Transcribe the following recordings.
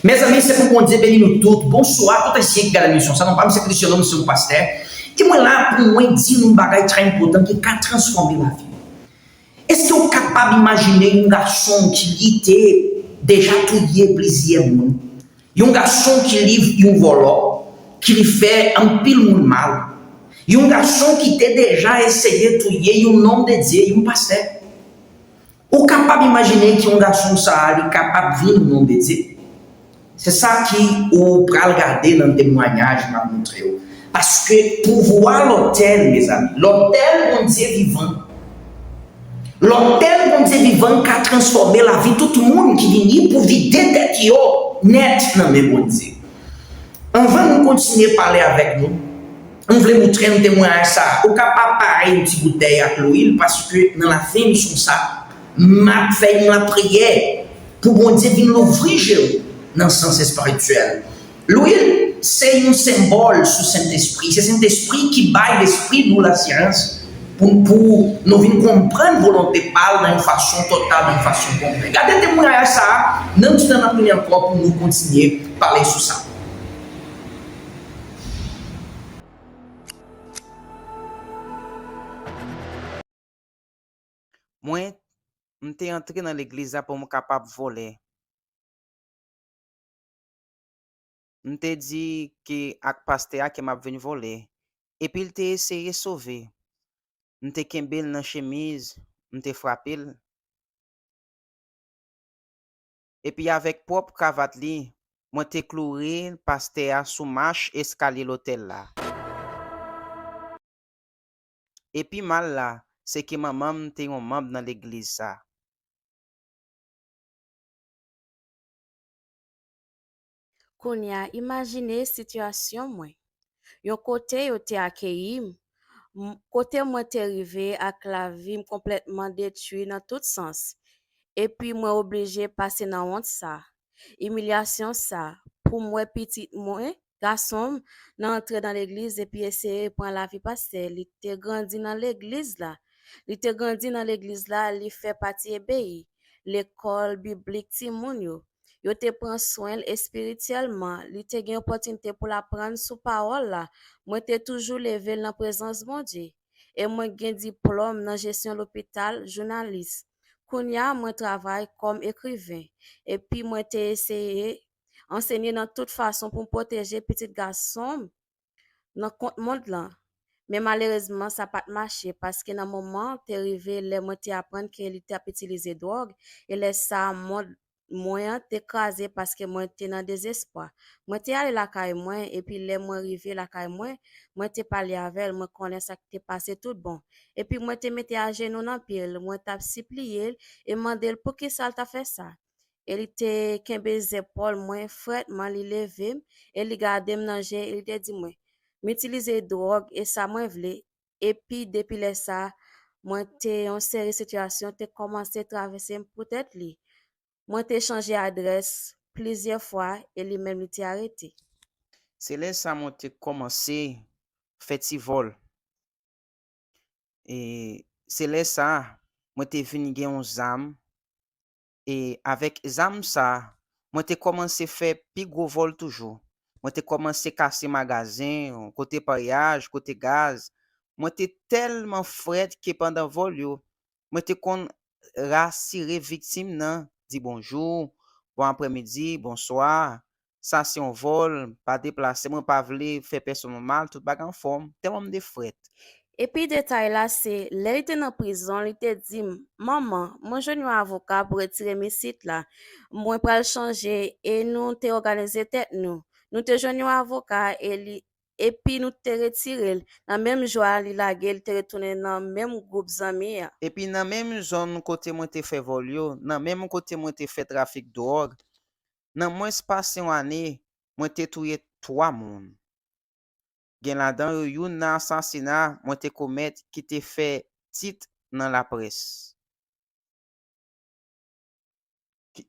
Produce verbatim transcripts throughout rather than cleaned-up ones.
Mezanmi, se pou Bondye beni nou tout. Bonswa, tout ayisyen ki gade emisyon sa. Non pa m se Cristiano, m se yon pastè. E mwen la pou mwen di nou yon bagay trè enpòtan ki ka transfòme lavi nou. Èske w kapab imajine yon gason ki li te deja touye plizyè moun? Yon gason ki li yon vòlò, ki li fè anpil moun mal. Yon gason ki te deja eseye touye yon nonm de Dye, yon pastè. Ou kapab imajine ki yon gason sa a, li kapab vin yon nonm de Dye? Se sa ki ou pral gade nan temwayaj m ap montre w. Paske pouvwa lòtèl, mezanmi, lòtèl Bondye vivan, lòtèl Bondye vivan ka transfòme lavi tout moun ki vini pou vide tèt yo nèt nan men Bondye. Anvan nou kontinye pale avèk nou, m vle montre nou temwayaj sa a. Ou kapab pare yon ti boutèy ak lwil, paske nan lafen emisyon sa, m ap fè yon lapriyè pou Bondye vin louvri je w nan sans espirityèl. Lwil se yon senbòl sou Sentespri. Se Sentespri ki bay lespri nou lasirans pou, pou nou vin konprann volonte pa l nan yon fason total, nan yon fason konplè. Gade temwayaj sa a, nan ti tan n ap tounen ankò pou nou kontinye pale sou sa. Mwen, m te antre nan legliz la pou m kapab vòlè. M te di ke ak pastè a ke m ap vin vòlè. Epi l te eseye sove. M te kenbe l nan chemiz, m te frape l. Epi avèk pwòp kravat li, mwen te kloure pastè a sou mach eskalye lotèl la. E pi mal la, se ke manman m te yon manm nan legliz sa. Kounye a, imajine sitiyasyon mwen. Yon kote yo te akeyi m, m- kote mwen te rive ak lavi m konplètman detwi nan tout sans. Epi mwen oblije pase nan wont sa, imilyasyon sa, pou m wè pitit mwen, gason m, nan antre nan legliz epi eseye pran lavi pastè. Li te grandi nan legliz la. Li te grandi nan legliz la, li fè pati ebeyi, lekòl biblik timoun yo. Yo te pran swen l espirityèlman. Li te gen opòtinite pou l aprann sou pawòl la. Mwen te toujou leve l nan prezans Bondye. E mwen gen diplòm nan jesyon lopital, jounalis. Kounye a, mwen travay kòm ekriven. Epi mwen te eseye ansenye nan tout fason pou m pwoteje pitit gason m nan kont mond lan. Men malerezman, sa pa t mache, paske nan moman te rive lè mwen te aprann ke li t ap itilize dwòg, e lè sa a, mond mwen an te kraze paske mwen te nan dezespwa. Mwen te ale lakay mwen, epi lè mwen rive lakay mwen, mwen te pale avè l, mwen konnen sa k te pase tout bon. Epi mwen te mete ajenou nan pye l, mwen t ap sipliye l e mande l poukisa l t ap fè sa. E li te kenbe zepòl mwen frètman, li leve m e li gade m nan je e li te di mwen, "M itilize dwòg e sa mwen vle." Epi depi lè sa a, mwen te yon seri sitiyasyon te kòmanse travèse m poutèt li. Mwen te chanje adrès plizyè fwa e li menm li te arete. Se lè sa a mwen te kòmanse fè ti vòl. E se lè sa a, mwen te vin gen yon zam. E avèk zam sa a, mwen te kòmanse fè pi gwo vòl toujou. Mwen te kòmanse kase magazen, kote paryaj, kote gaz. Mwen te tèlman frèt ke pandan vòl yo, mwen te konn rasire viktim nan, di bonjou, bon aprèmidi, bonswa. Sa se yon vòl, pa deplase, mwen pa vle fè pèsonn mal, tout bagay anfòm, tèlman m te frèt. Epi detay la se, lè li te nan prizon, li te di m, "Manman, mwen jwenn yon avoka pou retire m isit la. Mwen pral chanje," e nou te òganize tèt nou. Nou te jwenn yon avoka e li, epi nou te retire l. Nan menm jou a, li lage, li te retounen nan menm gwoup zanmi an. Epi nan menm zòn kote mwen te fè vòl yo, nan menm kote mwen te fè trafik dwòg, nan mwens pase yon ane, mwen te touye twa moun. Gen ladan yo youn nan asasina mwen te komèt ki te fè tit nan laprès. Ki,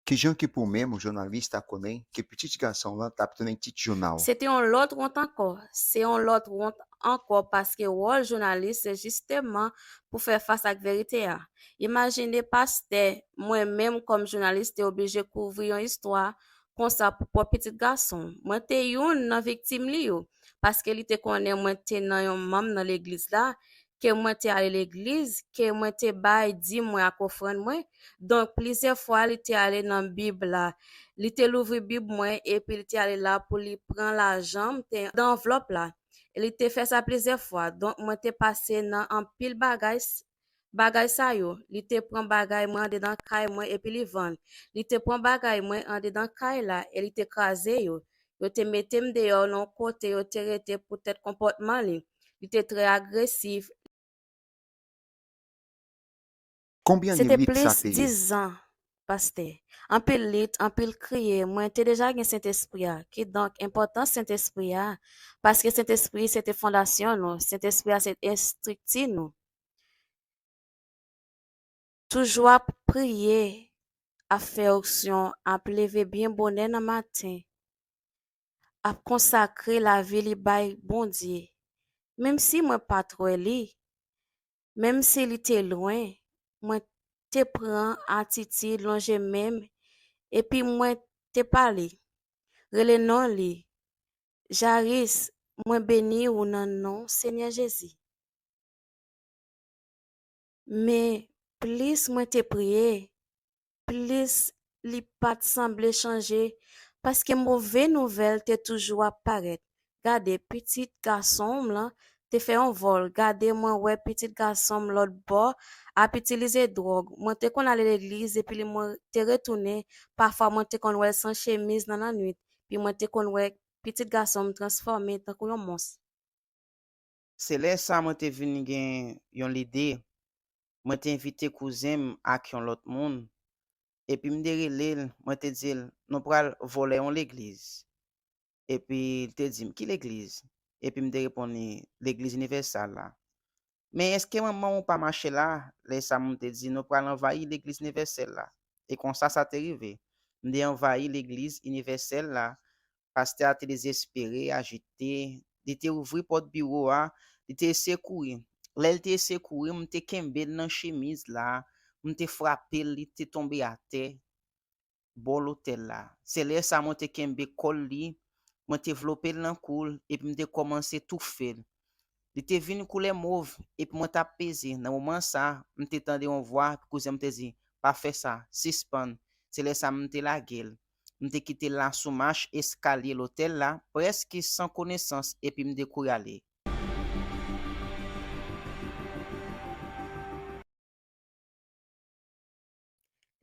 kijan ki pou menm jounalis ta konnen ke pitit gason w lan t ap tounen tit jounal? Se te yon lòt wont ankò. Se yon lòt wont ankò, paske wòl jounalis se jisteman pou fè fas ak verite a. Imajine pastè, mwen menm kòm jounalis te oblije kouvri yon istwa konsa pou pwòp pitit gason m. Mwen te youn nan viktim li yo, paske li te konnen mwen te nan yon manm nan legliz la, ke mwen te ale legliz, ke mwen te bay dim mwen ak ofrann mwen. Donk, plizyè fwa, li te ale nan Bib la. Li te louvri Bib mwen, epi li te ale la pou li pran lajan m te nan anvlòp la. E li te fè sa plizyè fwa. Donk, mwen te pase nan anpil bagay, s- bagay sa yo. Li te pran bagay mwen andedan kay mwen, epi li vann. Li te pran bagay mwen andedan kay la, e li te kraze yo. Yo te mete m deyò nan yon kote yo te rete poutèt konpòtman li. Li te trè agresif. Konbyen Se te lit sa plis te ye? Dizan, pastè. Anpil lit, anpil kriye. Mwen te deja gen Sentespri a. Kidonk, enpòtans Sentespri a, paske Sentespri se te fondasyon nou. Sentespri a se estrikti nou. Toujou ap priye, ap fè onksyon, ap leve byen bonè nan maten, ap konsakre lavi li bay Bondye. Menm si mwen pa t wè li, menm si li te lwen, mwen te pran atitid lonje men m, epi mwen te pale, rele non li, Jaris, mwen beni ou nan non Senyè Jezi. Men plis mwen te priye, plis li pa t sanble chanje, paske move nouvèl te toujou ap parèt. Gade, pitit gason m lan te fè yon vòl. Gade, mwen wè pitit gason m lòt bò ap itilize dwòg. Mwen te konn ale legliz epi li mwen te retounen. Pafwa mwen te konn wè l san chemiz nan lannwit. Pi mwen te konn wè pitit gason m transfòme tankou yon mons. Se lè sa mwen te vin gen yon lide. Mwen te envite kouzen m ak yon lòt moun. Epi m te rele l, mwen te di l, nou pral vòlè yon legliz. Epi l te di m, ki legliz? Epi m te reponn li, legliz inivèsal la. Men èske manman w pa mache la? Lè sa m te di, nou pral anvayi legliz inivèsèl la. E konsa sa te rive. M te anvayi legliz inivèsèl la. Pastè a te dezespere, ajite. Li te ouvri pòt biwo a, li te eseye kouri. Lè l te eseye kouri, m te kenbe l nan chemiz la, m te frape l, li te tonbe atè bò lotèl la. Se lè sa mwen te kenbe kòl li, mwen te vlope l nan kou l, epi m te kòmanse toufe l. Li te vin koulè mov, epi mwen t ap peze. Nan moman sa, m te tande yon vwa, kouzen m te di, pa fè sa, sispann. Se lè sa m te lage l. M te kite l la sou mach eskalye lotèl la, prèske san konesans, epi m te kouri ale.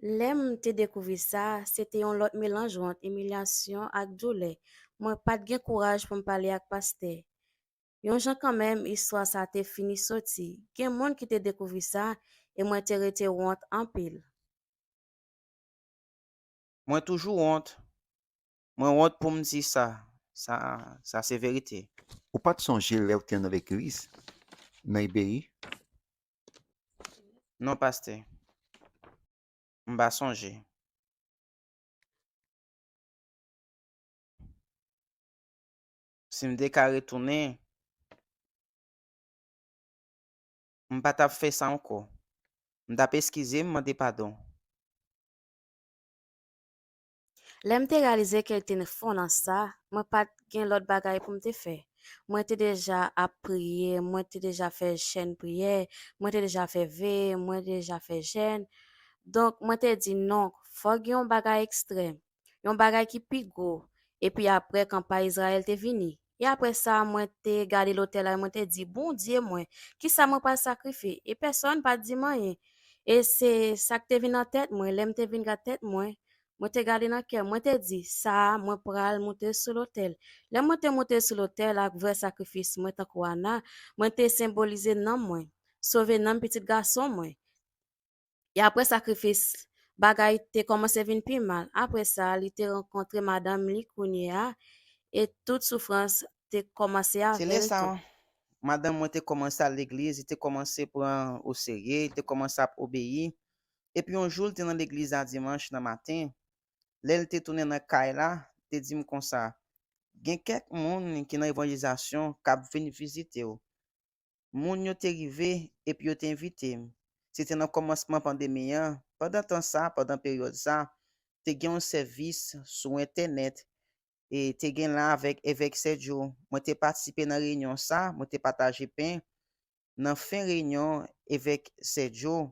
Lè m te dekouvri sa, se te yon lòt melanj wont, imilyasyon ak doulè. Mwen pa t gen kouraj pou m pale ak pastè. Yon jan kanmenm, istwa sa te fini soti. Gen moun ki te dekouvri sa, e mwen te rete wont anpil. Mwen toujou wont. Mwen wont pou m di sa. Sa, sa se verite. Ou pa t sonje lè w te nan legliz, nan Ebeyi? Non, pastè. M pa sonje. Si m te ka retounen, m pa t ap fè sa ankò. M t ap eskize m, mande padon. Lè m te reyalize ke l te fon nan sa, mwen pa t gen lòt bagay pou m te fè. Mwen te deja ap priye, mwen te deja fè jèn priyè, mwen te deja fè veye, mwen te deja fè jèn. Donk, mwen te di non, fòk gen yon bagay ekstrèm, yon bagay ki pi gwo. Epi apre, kanpay Izrayèl te vini. E apre sa, mwen te gade lotèl la e mwen te di, Bondye mwen, kisa mwen pral sakrifye? E pèsonn pa t di m anyen. E se sa k te vin nan tèt mwen. Lè m te vin gade tèt mwen, mwen te gade nan kè m, mwen te di, sa a, mwen pral moute l sou lotèl. Lè mwen te moute l sou lotèl ak vrè sakrifis mwen, tankou Ana, mwen te senbolize nanm mwen, sove nanm pitit gason mwen. E apre sakrifis, bagay te kòmanse vin pi mal. Apre sa, li te rankontre madanm li kounye a, e tout soufrans te kòmanse avè l tou. Se lè sa, madanm mwen te kòmanse al legliz, li te kòmanse pran oserye, li te kòmanse ap obeyi. Epi yon jou, li te nan legliz la dimanch nan maten. Lè l te tounen nan kay la, li te di m konsa, Gen kèk moun ki nan evanjelizasyon k ap vin vizite w. Moun yo te rive epi yo te envite m. Se te nan kòmansman pandemi an. Pandan tan sa, pandan peryòd sa, te gen yon sèvis sou entènèt e te gen la avèk evèk Sergio. Mwen te patisipe nan reyinyon sa, mwen te pataje pen nan fen reyinyon evèk Sergio.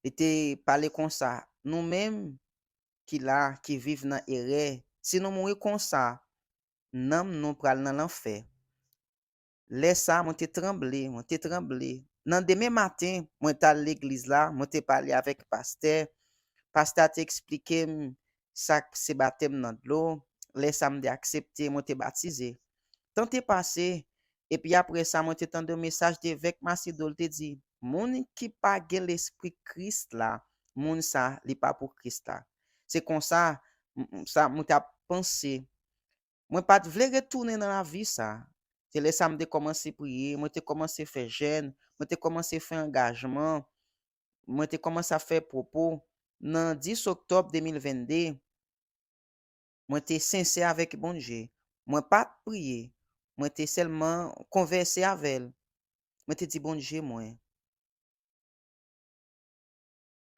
Li te pale konsa, nou menm ki la, ki viv nan erè, si nou mouri konsa, nanm nou pral nan lanfè. Lè sa, mwen te tranble, mwen te tranble. Nan demen maten, mwen t al legliz la, mwen te pale avèk pastè. Pastè a te eksplike m sa k se batèm nan dlo. Lè sa, m te aksepte, mwen te batize. Tan te pase, epi apre sa, mwen te tande yon mesaj de evèk Macedo, l te di, moun ki pa gen lespri Kris la, moun sa, li pa pou Kris la. Se konsa, m- m- sa, mwen t ap panse. Mwen pa t vle retounen nan lavi sa. Se lè sa m te kòmanse priye, mwen te kòmanse fè jèn, mwen te kòmanse fè angajman, mwen te kòmanse ap fè pwopo. Nan dis oktòb de mil vennde, mwen te sensè avèk Bondye. Mwen pa t priye. Mwen te sèlman konvèse avè l. Mwen te di Bondye mwen.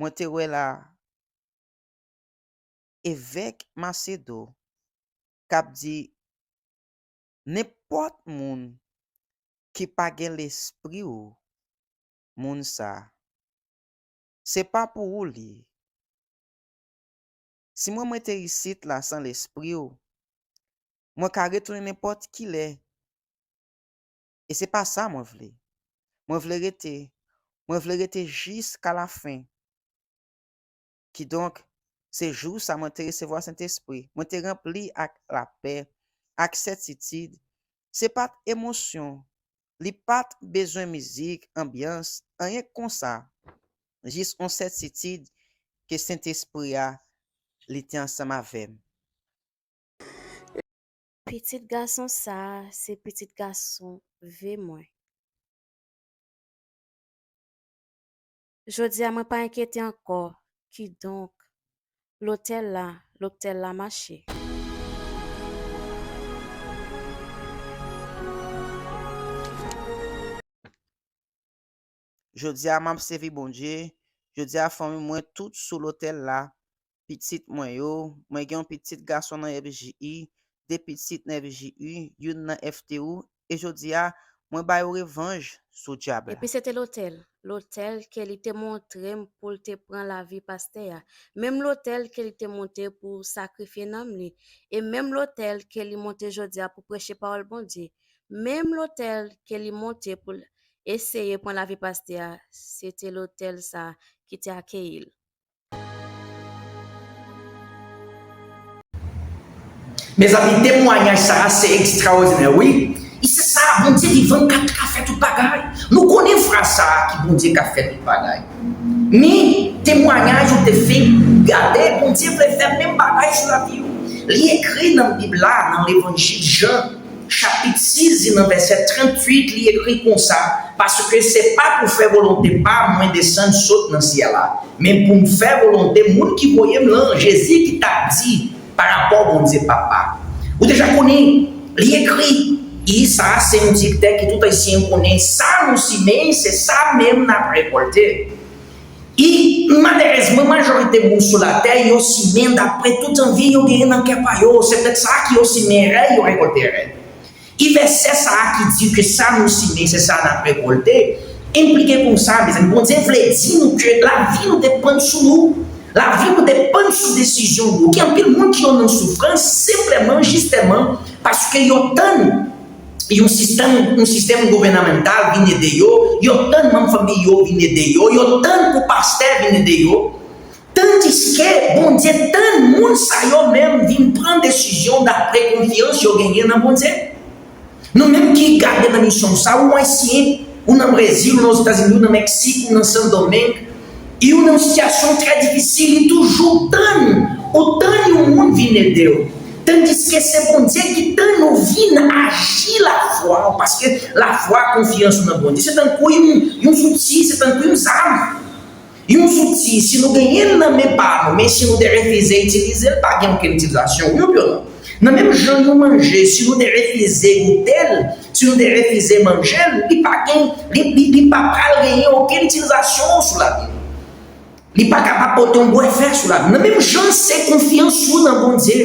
Mwen te wè la evèk Macedo k ap di, nenpòt moun ki pa gen lespri w, moun sa, se pa pou ou li ye. Si mwen, mwen te isit la san lespri w, mwen ka retounen nenpòt ki lè. E se pa sa mwen vle. Mwen vle rete. Mwen vle rete jiska lafen. Kidonk, se jou sa mwen te resevwa Sentespri. Mwen te ranpli ak lapè, ak sètitid. Se pa t emosyon. Li pa t bezwen mizik, anbyans, anyen konsa. Jis yon sètitid ke Sentespri a, li te ansanm avè m. Pitit gason sa a, se pitit gason ve mwen. Jodi a, mwen pa enkyete ankò, kidonk, lotèl la, lotèl la mache. Jodi a, m ap sèvi Bondye. Jodi a, fanmi mwen tout sou lotèl la. Pitit mwen yo, mwen gen yon pitit gason nan F J I, de pitit nan F J I, youn nan F T U, e jodi a, mwen ba yo revanj sou dyab la. Epi se te lotèl, lotèl ke li te montre m pou l te pran lavi pastè a, menm lotèl ke li te monte pou sakrifye nanm li, e menm lotèl ke li monte jodi a pou preche pawòl Bondye, menm lotèl ke li monte pou l eseye pran lavi pastè a, se te lotèl sa a ki te akeyi l. Mezanmi, temwayaj sa a se ekstraòdinè, wi. E se sa, Bondye vivan k ap ka fè tout bagay. Nou konnen fraz sa a ki Bondye k ap fè tout bagay. Men, temwayaj ou te fenk gade, Bondye vle fè menm bagay sou lavi w. Li ekri nan Bib la, nan Levanjil Jan, chapit sis, li nan vèsè tranntuit, li ekri konsa, paske se pa pou fè volonte pa mwen desann sot nan syèl la, men pou m fè volonte moun ki voye m lan, Jezi ki t ap di pa rapò Bondye Papa. Ou deja konnen, li ekri, e sa a se yon direktè ke tout Ayisyen konnen, sa nou simen, se sa menm n ap rekòlte. E malerezman, majorite moun sou latè, yo simen dapre tout anvi yo genyen nan kè pa yo. Se petèt sa ki yo simen rèy, yo rekòlte rèy. E vèsè sa a ki di ke sa nou simen, se sa n ap rekòlte, enplike konsa, mezanmi. Bondye vle di nou ke lavi nou depann sou nou. Lavi nou depann sou desizyon nou. Gen anpil moun ki yo nan soufrans senpleman, jistèman, paske yo tann yon sistèm, yon sistèm gouvènmantal vin ede yo, yo tann manm fanmi yo vin ede yo, yo tann pou pastè vin ede yo. Tandiske Bondye tann moun sa yo menm vin pran desizyon dapre konfyans yo genyen nan Bondye. Nou menm ki gade nan misyon sa, ou Ayisyen, ou nan Brezil, ou nan Ozetazini, ou nan Meksik, ou nan Sendomeng, e ou nan yon sitiyasyon trè difisil, li toujou tann ou tann yon moun vin ede w. Tandiske se Bondye ki tann ou vin aji lafwa w, paske lafwa, konfyans ou nan Bondye, se tankou yon, yon zouti, se tankou yon zam. Yon zouti, si nou genyen l nan men pa nou, men si nou te refize itilize l, pa gen okenn itilizasyon, wi oubyen non? Nan menm jan yon manje, si nou te refize goute l, si nou te refize manje l, li pa gen, li, li, li pa pral genyen okenn itilizasyon sou lavi nou. Li pa kapab pote yon bwèfè sou lavi nou. Nan menm jan, se konfyans ou nan Bondye.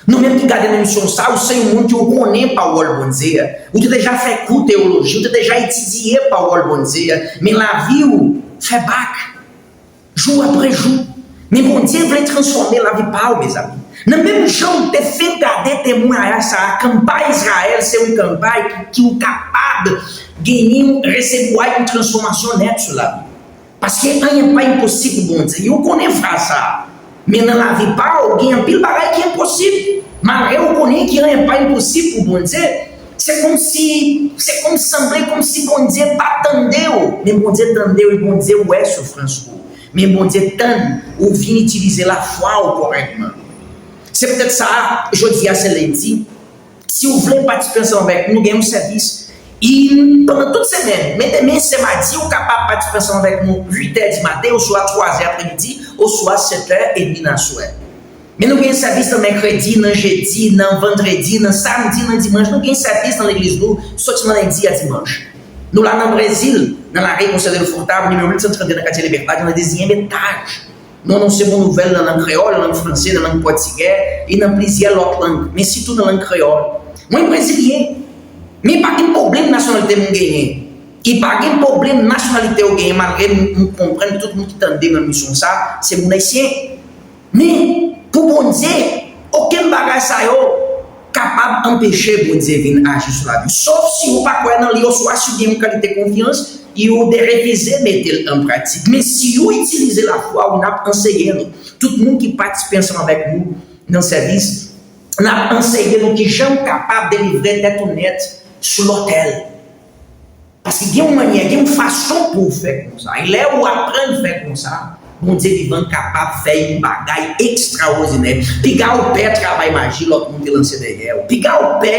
Nou menm ki gade nan emisyon sa, ou se yon moun ki ou konnen pawòl Bondye a. Ou te deja fè kou teyoloji, ou te deja etidye pawòl Bondye a. Men lavi w fè bak, jou apre jou. Men Bondye vle transfòme lavi pa w, mezanmi. Nan menm jan ou te fenk gade temwayaj sa a, kanpay Izrayèl se yon kanpay ki, ki ou kapab genyen, resevwa yon transfòmasyon nèt sou lavi. Paske anyen pa enposib pou Bondye. Yo konnen fraz sa a. Men nan lavi pa w, gen anpil bagay ki enposib. Malgre ou konnen ki anyen pa enposib pou Bondye, se kòmsi, se kòm sanble kòmsi Bondye pa tande w. Men Bondye tande w e Bondye wè soufrans ou. Men Bondye tann ou vin itilize lafwa w kòrèkman. Se poutèt sa, jodi a se lendi. Si w vle patisipe ansanm avèk nou, gen yon sèvis. I, pandan tout semèn, men demen se madi, ou kapab patisipe ansanm avèk nou uit è di maten oswa twa zè apremidi oswa sèt è edmi nan aswè. Men nou gen sèvis nan mèkredi, nan jedi, nan vandredi, nan samdi, nan dimanch. Nou gen sèvis nan legliz nou soti nan lendi a dimanch. Nou la nan Brezil, nan lari Conselheiro Furtado, nimewo uit san trannde nan katye Liberdade, nan dezyèm etaj. Nou anonse bon nouvèl nan lang kreyòl, nan lang franse, nan lang pòtigè, e nan plizyè lòt lang, men sitou nan lang kreyòl. Mwen brezilyen, men pa gen pwoblèm nasyonalite m genyen. E pa gen pwoblèm nasyonalite w genyen, malgre m, m konprann tout moun ki tande nan emisyon sa, se moun ayisyen. Men, pou Bondye, okenn bagay sa yo kapab anpeche Bondye vin aji sou lavi w. Sof si ou pa kwè nan li, oswa si w gen yon kalite konfyans, e ou derefize mete l an pratik. Men si ou itilize lafwa ou, n ap anseye nou. Tout moun ki patisipe ansanm avèk nou nan sèvis, n ap anseye nou kijan ou kapab delivre tèt ou nèt sou lòtèl. Paske gen yon mannyè, gen yon fason pou w fè konsa. E lè ou aprann fè konsa, Bondye vivan kapab fè yon bagay ekstraòdinè. Piga ou pè travay maji lòt moun te lanse dèyè w. Piga ou pè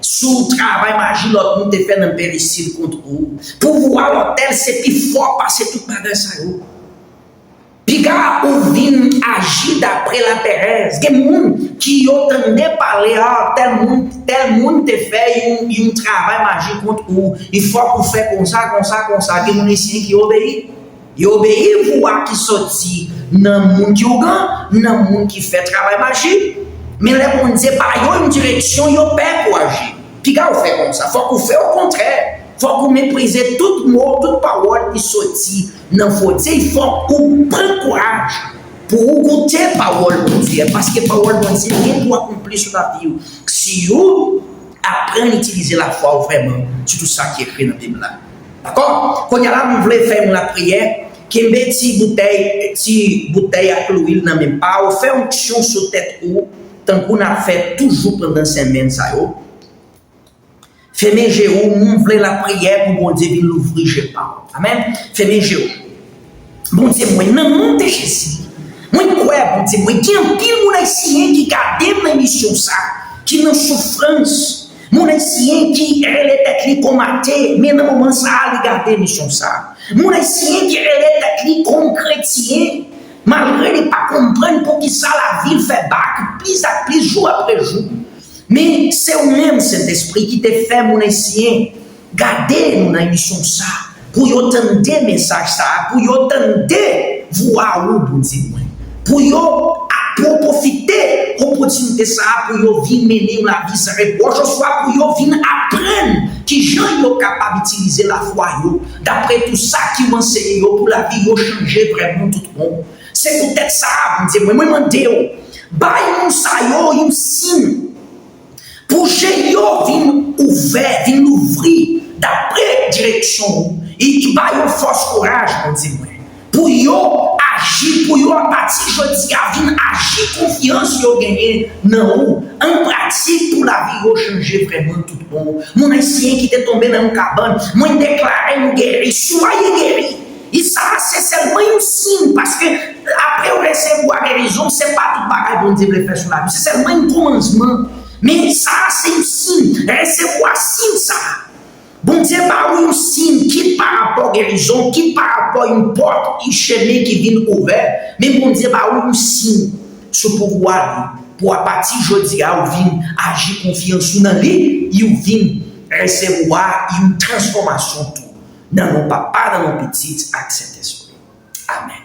sou travay maji lòt moun te fè nan Perisil kont ou. Pouvwa lòtèl se pi fò pase tout bagay sa yo. Piga ou vin aji dapre laperèz. Gen moun ki yo tande pale, a, tèl moun, tèl moun te fè yon, yon travay maji kont ou. E fòk ou fè konsa, konsa, konsa. Gen moun isit ki obeyi. Yo obeyi vwa ki soti nan moun ki ougan, nan moun ki fè travay maji. Men lè Bondye ba yo yon direksyon, yo pè pou aji. Piga ou fè konsa. Fòk ou fè okontrè. Fòk ou meprize tout mo, tout pawòl ki soti nan fo Dye. Fòk ou pran kouraj pou ou goute pawòl Bondye a, paske pawòl Bondye gen pou akonpli sou lavi w. Si ou aprann itilize lafwa w vrèman, sitou sa ki ekri nan Bib la. Dakò? Kounye a la, m vle fè yon lapriyè. Kenbe ti boutèy, ti boutèy ak lwil nan men pa w. Fè onksyon sou tèt ou, tankou n ap fè toujou pandan semèn sa yo. Fèmen je w, m vle lapriyè pou Bondye vin louvri je pa w. Amèn. Fèmen je w. Bondye mwen, nan non de Jezi, mwen kwè, Bondye mwen, gen anpil moun ayisyen ki gade m nan emisyon sa, ki nan soufrans. Moun ayisyen ki rele tèt li kòm ate, men nan moman sa a, li gade emisyon sa. Moun ayisyen ki rele tèt li kòm kretyen, malgre li pa konprann poukisa lavi l fè bak plis ak plis, jou apre jou. Men se ou menm, Sentespri, ki te fè moun ayisyen gade nou nan emisyon sa, pou yo tande mesaj sa, pou yo tande vwa ou, Bondye mwen, pou yo ap pwofite opòtinite sa, pou yo vin mennen yon lavi san repwòch, oswa pou yo vin aprann kijan yo kapab itilize lafwa yo, dapre tou sa ki w anseye yo, pou lavi yo chanje vrèman tout bon. Se poutèt sa, Bondye mwen, mwen mande w, bay moun sa yo yon siy pou je yo vin ouvè, vin louvri dapre direksyon ou, e ki ba yo fòs, kouraj, Bondye mwen, pou yo aji, pou yo apati jodi a vin aji konfyans yo genyen nan ou an pratik pou lavi yo chanje vrèman tout bon. Moun ayisyen ki te tonbe nan yon kabann, mwen deklare nou geri, soyez geri. E sa a se sèlman yon siy, paske apre w resevwa gerizon, se pa tout bagay Bondye vle fè sou lavi. Se sèlman yon kòmansman. Men sa a se yon siy. Resevwa siy sa a. Bondye ba ou yon siy, kit pa rapò gerizon, kit pa rapò yon pòt, yon chemen ki vin ouvè. Men Bondye ba ou yon siy sou pouvwa li. Pou apati jodi a, ou vin aji konfyans ou nan li, e ou vin resevwa yon transfòmasyon tou. Nan non Papa, nan non Pitit ak Sentespri. Amèn.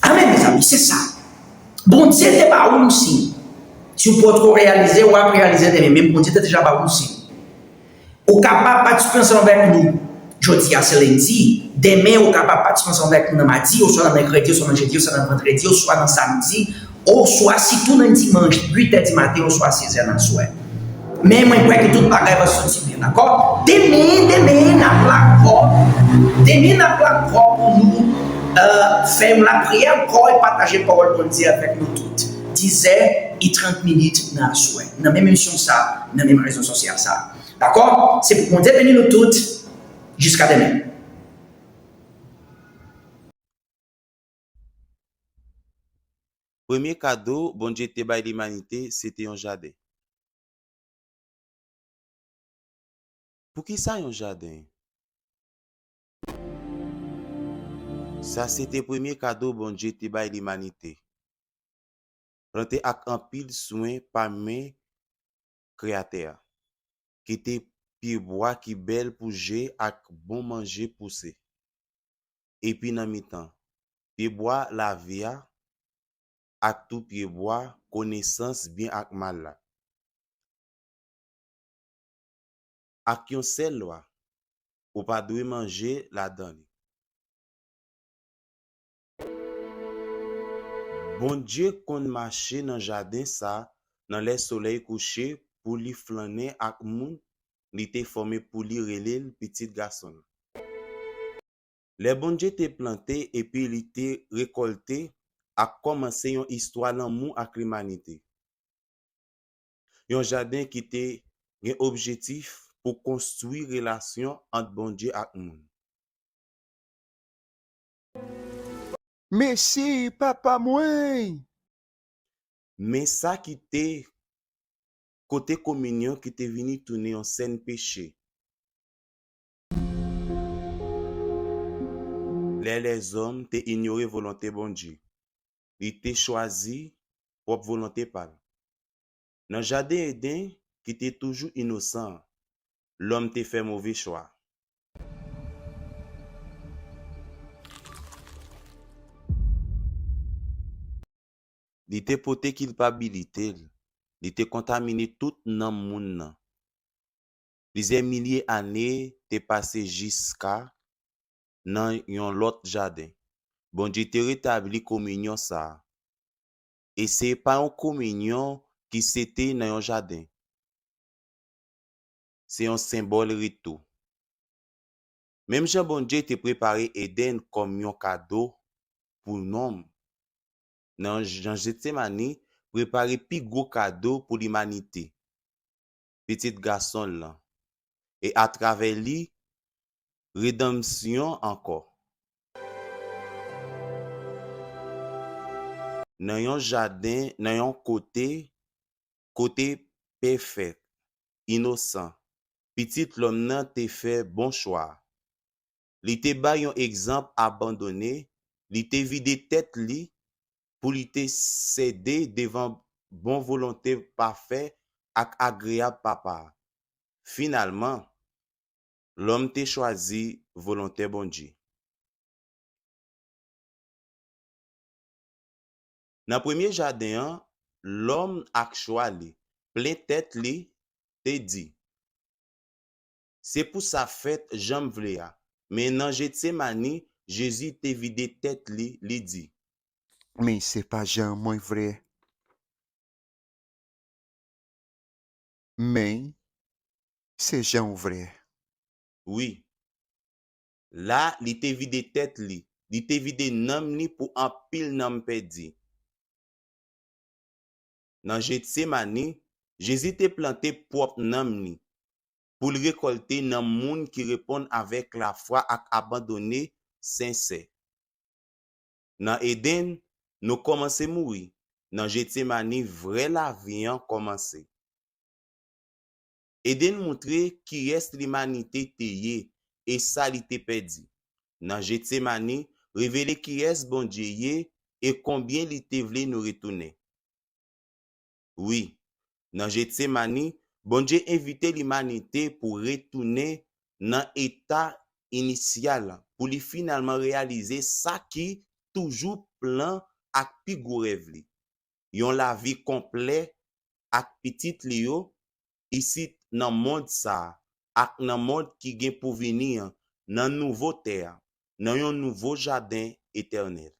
Amèn, mezanmi, se sa. Bondye te ba ou yon siy. Si w potko reyalize, w ap reyalize demen, men Bondye te deja ba ou yon siy. Ou kapab patisipe ansanm avèk nou. Jodi a se lendi. Demen, ou kapab patisipe ansanm avèk nou nan madi, oswa nan mèkredi, oswa nan jedi, oswa nan vandredi, oswa nan samdi, oswa sitou nan dimanch, uit è di maten, oswa sez è nan swè. Men mwen kwè ke tout bagay va soti byen, dakò? Demen, demen, n ap la ankò. Demen, n ap la ankò pou nou, euh, fè yon lapriyè ankò e pataje pawòl Bondye avèk nou tout. Diz è e trant minit nan aswè. Nan menm emisyon sa, nan menm rezo sosyal sa. Dakò? Se pou Bondye beni nou tout. Jiska demen. Premye kado Bondye te bay limanite se te yon jaden. Poukisa yon jaden? Sa se te premye kado Bondye te bay limanite. Plante ak anpil swen pa men Kreyatè a. Kite pyebwa ki bèl pou je ak bon manje pouse. Epi nan mitan pyebwa lavi a ak tou pyebwa konesans byen ak mal la. Ak yon sèl lwa, ou pa dwe manje ladan li. Bondye konn mache nan jaden sa nan lè solèy kouche pou li flannen ak moun li te fòme pou li rele l pitit gason l. Lè Bondye te plante epi li te rekòlte ak kòmanse yon istwa lanmou ak limanite. Yon jaden ki te gen objektif pou konstwi relasyon ant Bondye ak moun. Mesi, Papa mwen! Men sa ki te kote kominyon ki te vini tounen yon sèn peche. Lè lèzòm te inyore volonte Bondye, li te chwazi pwòp volonte pa l. Nan jaden Eden ki te toujou inosan an, lòm te fè move chwa. Li te pote kilpabilite l, li te kontamine tout nanm moun nan. Plizyè milye ane te pase jiska nan yon lòt jaden. Bondye te retabli kominyon sa a. E se pa yon kominyon ki se te nan yon jaden. Se yon senbòl retou. Menm jan Bondye te prepare Edenn kòm yon kado pou nonm, nan Jan Jetsemani prepare pi gwo kado pou limanite, Pitit Gason l lan, e atravè li, redanmsyon ankò. Nan yon jaden, nan yon kote, kote pèfèk, inosan, Pitit Lòm nan te fè bon chwa a. Li te bay yon egzanp abandone, li te vide tèt li pou li te sede devan bon volonte pafè ak agreyab Papa a. Finalman, lòm te chwazi volonte Bondye. Nan premye jaden an, lòm ak chwa li, plen tèt li, te di, Se pou sa fèt jan m vle a. Men nan Jetsemani, Jezi te vide tèt li, li di, Men se pa jan mwen vle, men se jan w vle. Wi. La, li te vide tèt li, li te vide nanm li pou anpil nanm pèdi. Nan Jetsemani, Jezi te plante pwòp nanm li pou l rekòlte nanm moun ki reponn avèk lafwa ak abandone sensè. Nan Edenn, nou kòmanse mouri. Nan Jetsemani, vrè lavi an kòmanse. Edenn montre kiyès limanite te ye e sa li te pèdi. Nan Jetsemani, revele kiyès Bondye ye e konbyen li te vle nou retounen. Wi, nan Jetsemani, Bondye envite limanite pou retounen nan eta inisyal, pou li finalman reyalize sa ki toujou plan ak pi gwo rèv li. Yon lavi konplè ak pitit li yo, isit nan mond sa a, ak nan mond ki gen pou vini an, nan nouvo tè a, nan yon nouvo jaden etènèl.